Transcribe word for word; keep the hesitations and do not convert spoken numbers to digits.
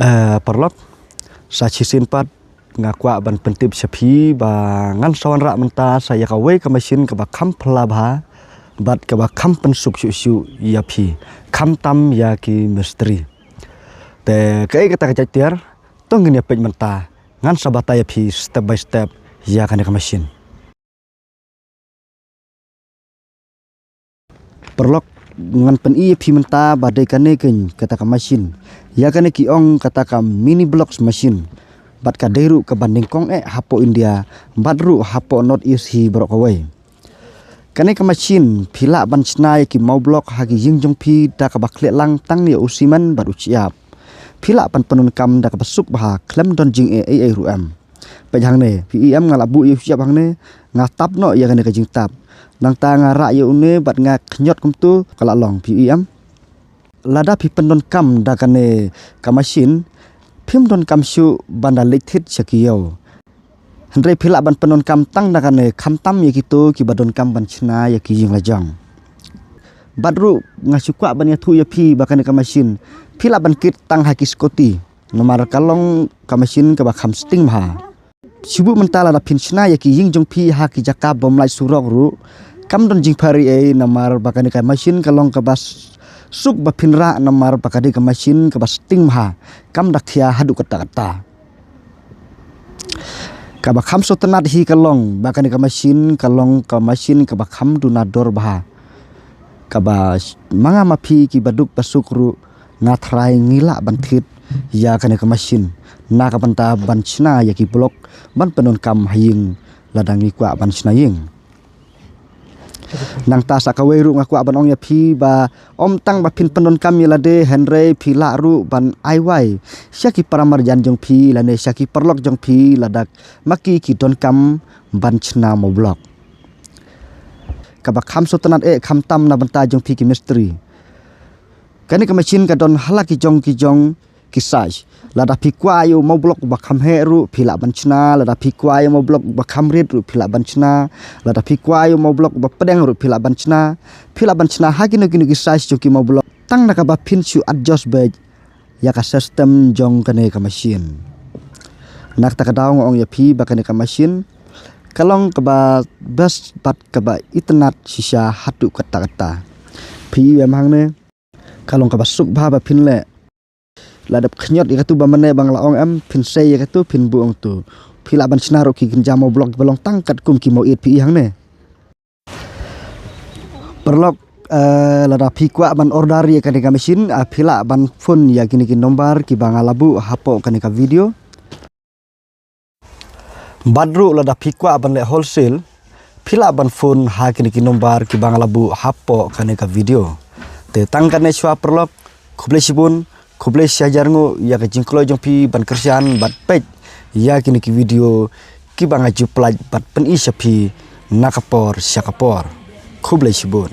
Eh, paralok, sa shisien pat nga kwah ban pyntip sha phi ba ngan sa wanrah mynta sa ïa kawei ka machine kaba kham phylla bha bad kaba kham pynsuk shuh shuh ïa phi, khamtam ïa ki mistri. Te kaei kata ka jait tiar, to ngin ïa peit mynta, ngan sa batai ïa phi step by step ïa kane ka machine. Paralok, ngan pyni ïa phi mynta ba dei kane keiñ kata ka machine, ïa kane ki ong kata ka mini blocks machine. Bad ka dei ruh kaba nyngkong eh hapoh India, bad ruh hapoh North East hi baroh kawei. Kane ka machine phi lah ban shna ïa ki mawblok ha ki ïing jong phi da kaba khleh lang tang ïa u simen bad u shyiap. Phi lah ban pyndonkam da kaba suk bha, khlem don jingeh ei ei ruh em. Peit hangne, phi i em, nga la buh ïa u shyiap hangne, nga tap noh ïa kane ka jingtap. Nangta nga rah ïa une bad nga khñiot kumtu, ka la long, phi i em. Lada phi pyndonkam da kane ka machine, phim donkam shuh ban da leit thied sha ki ïew. Hynrei phi lah ban pyndonkam tang da kane, khamtam ïa kito kiba donkam ban shna ïa ki ïing la jong. Bad ruh nga shu kwah ban ïathuh ïa phi ba kane ka machine phi lah ban kit tang ha ki scooty. Namar ka long ka machine kaba kham sting bha. Shu buh mynta lada phin shna ïa ki ïing jong phi ha ki jaka bym lait surok ruh, kam don jingpher ei ei, namar ba kane ka machine ka long kaba s-, suk ba phin rah, namar ba ka dei ka machine kaba sting bha, kam da khia haduh katta katta. Kaba kham sngewtynnat hi ka long ba kane ka machine ka long ka machine kaba kham duna dor bha. Kaba s-, ma nga ma phi kiba duk ba suk ruh, nga tharai ngi lah ban thied ïa kane ka machine na ka bynta ban shna ïa ki blok ban pyndonkam ha ïing lada ngi kwah ban shna ïing. Nangta sa kawei ruh nga kwah ban ong ïa phi ba ym tang ba phin pyndonkam ïa lade, hynrei phi lah ruh ban ai wai sha ki para marjan jong phi lane sha ki paralok jong phi lada ma ki ki donkam ban shna mawblok. Kaba kham sngewtynnat eh khamtam na bynta jong phi ki mistri. Kane ka machine ka don ha la ki jong ki jong ki size. Lada phi kwah ïa u mawblok uba kham heh ruh phi lah ban shna, lada phi kwah ïa u mawblok uba kham rit ruh phi lah ban shna, lada phi kwah ïa u mawblok uba pdeng ruh phi lah ban shna. Phi lah ban shna ha kino kino ki size jong ki mawblok, tang na kaba phin shu adjust beit ïa ka system jong kane ka machine. Na kata ka daw nga ong ïa phi ba kane ka machine ka long kaba best bad kaba itynnat shisha haduh katta katta. Phi i em hangne, ka long kaba suk bha ba phin leh. La dep khñiot ïa katu ba mane ba nga la ong em, phin sei ïa katu, phin buh ong tu. Phi lah ban shna ruh ki kynja mawblok ba long tang katkum ki mawieit, phi i hangne. Paralok, eh, lada phi kwah ban order ïa kane ka machine, ah, phi lah ban phone ïa kine ki number kiba nga la buh hapoh kane ka video. Bad ruh lada phi kwah ban leh wholesale, phi lah ban phone ha kine ki number kiba nga la buh hapoh kane ka video. Te tang katne shuwa paralok, khublei shibun, khublei shihajar nguh ïa ka jingkloi jong phi ban kyrshan bad peit ïa kine ki video kiba nga ju pyllait bad pyni sha phi na ka por sha ka por. Khublei shibun.